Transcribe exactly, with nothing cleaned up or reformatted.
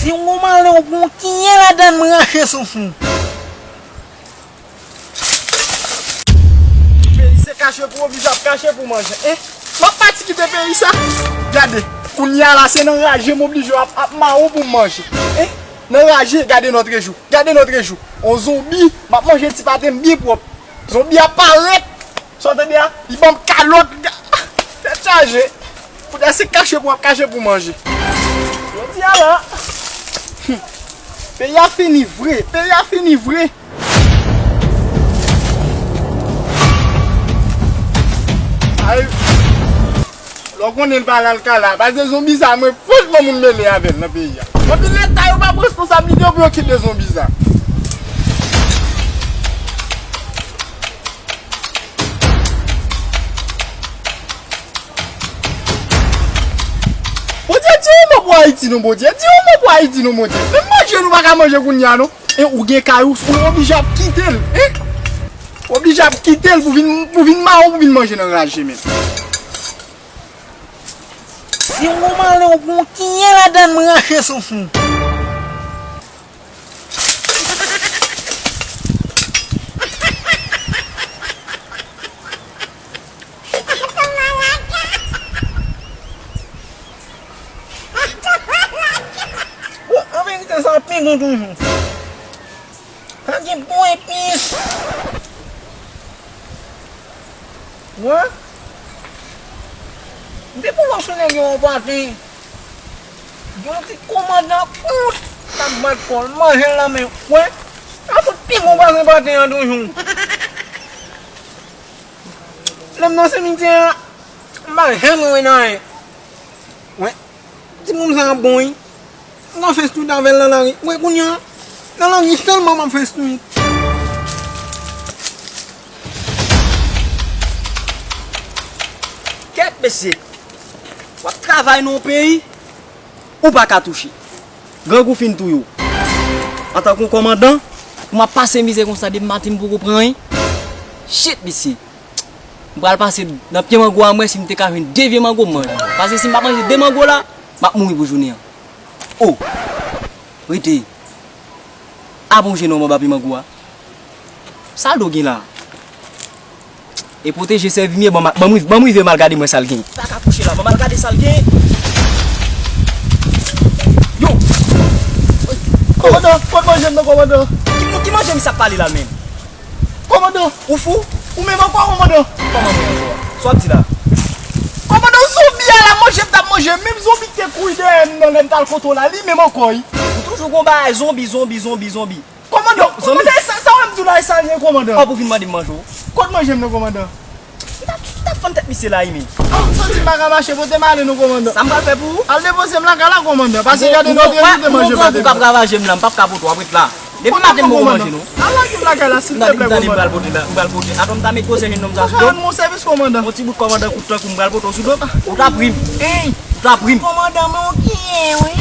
Si w gon malè, w pran yon kinyè ladann, m rache souf ou. Peyi se kache pou oblije ap kache pou manje. Eh, m ap pati kite peyi sa. Gade, kounye a la, se nan raje m oblije ap, ap mawon pou m manje. Eh, nan raje, gade nòtrejou. Gade nòtrejou. On zonbi, m ap manje ti pate m byen pwòp. Zonbi ap parèt. Sa w tande a? Li ban m kalòt. Tèt chaje. Kounye a se kache pou ap kache pou manje. Jodi a la. Hmm. Peyi a fini vre. Peyi a fini vre. Ay. Lè w konnen l pa nan ka la. Paske zonbi sa, mwen franchman moun mele avè l nan peyi a. Epi Leta yo pa pran responsablite yo pou yo kite zonbi sa. Bondye di yon mo pou Ayiti non, Bondye. Di yon mo pou Ayiti non, Bondye. Menm manje nou pa ka manje kounye a non. E ou gen kay ou, ou oblije ap kite l. Hein? Ou oblije ap kite l pou vin, pou vin mawon, pou vin manje nan raje menm. Si w gon malè, w pran yon kinyè ladann, m rache souf ou. Bon, an verite, sa ap pi bon toujou. Sa gen bon epis. Wè? Depi lòs ou nèg yo yon paten, yon ti kòmandan kout, t ap bat kò l, manje l nan men, wè? Sa fout pi bon pase paten an toujou. Lè m nan simityè a, m pa janm wè nan anyen. Wè, timoun sa ap bon wi. M ka fè street avè l nan lari. Mwen kounye a, nan lari sèlman m ap fè street. Kèt mesye, w ap travay nan yon peyi ou pa ka touche. Grangou fin touye w. Antanke yon kòmandan, pou m ap pase mizè konsa depi maten m poko pran anyen. Shit mesye. M pral pase nan pye mango a, m wè si m te ka jwenn de vye mango m manje. Paske si m pa manje de mango la, m ap mouri pou jounen an. Oh! Rete. A bon, je non, m anba pye mango a. Sa l do gen la? E pwoteje sèvi m ye, ban m, ban m, ban m rive m al gade mwen sa l gen. Pa ka kouche la, ban m al gade sa l gen. Yo! Kòmandan, pot manje m nan, kòmandan. Ki, ki manje misye ap pale la menm? Kòmandan, ou fou? Ou menm ankò, kòmandan? Kòman mwen ankò? Sa w ap di la? Kòmandan, zonbi a la manje m t ap manje, menm zonbi ki te kouri dèyè m nan lè m t al kote w la, li menm ankò, wi. Ou toujou gon bagay zonbi, zonbi, zonbi, zonbi. Kòmandan, kòmandan, sa, sa w wè m di w la, e sa l ye, kòmandan. Kòb ou vin mande m manje w? Kot manje m nan, kòmandan? M t ap, m t ap fann tèt misye la, wi, men. Ah, m santi m pa ka mache, pote m ale non, kòmandan. Sa m pral fè pou ou? Al depoze m lakay la, kòmandan. Paske gade nòtrejou te manje pate m. Ou gon grangou k ap ravaje m la, m p ap ka pote w ap ret la. Depi maten m poko manje non. Al lage m lakay la, silvouplè, kòmandan. M pral pote la, m pral pote. Atò m ta met gwosè jennonm sa sou do m. Ou ka rann mwen sèvis, kòmandan. Yon ti bout kòmandan kout tankou m pral pote w sou do m. Ou t ap ri m. Ou t ap ri m. Kòmandan, men w kiyen, wi.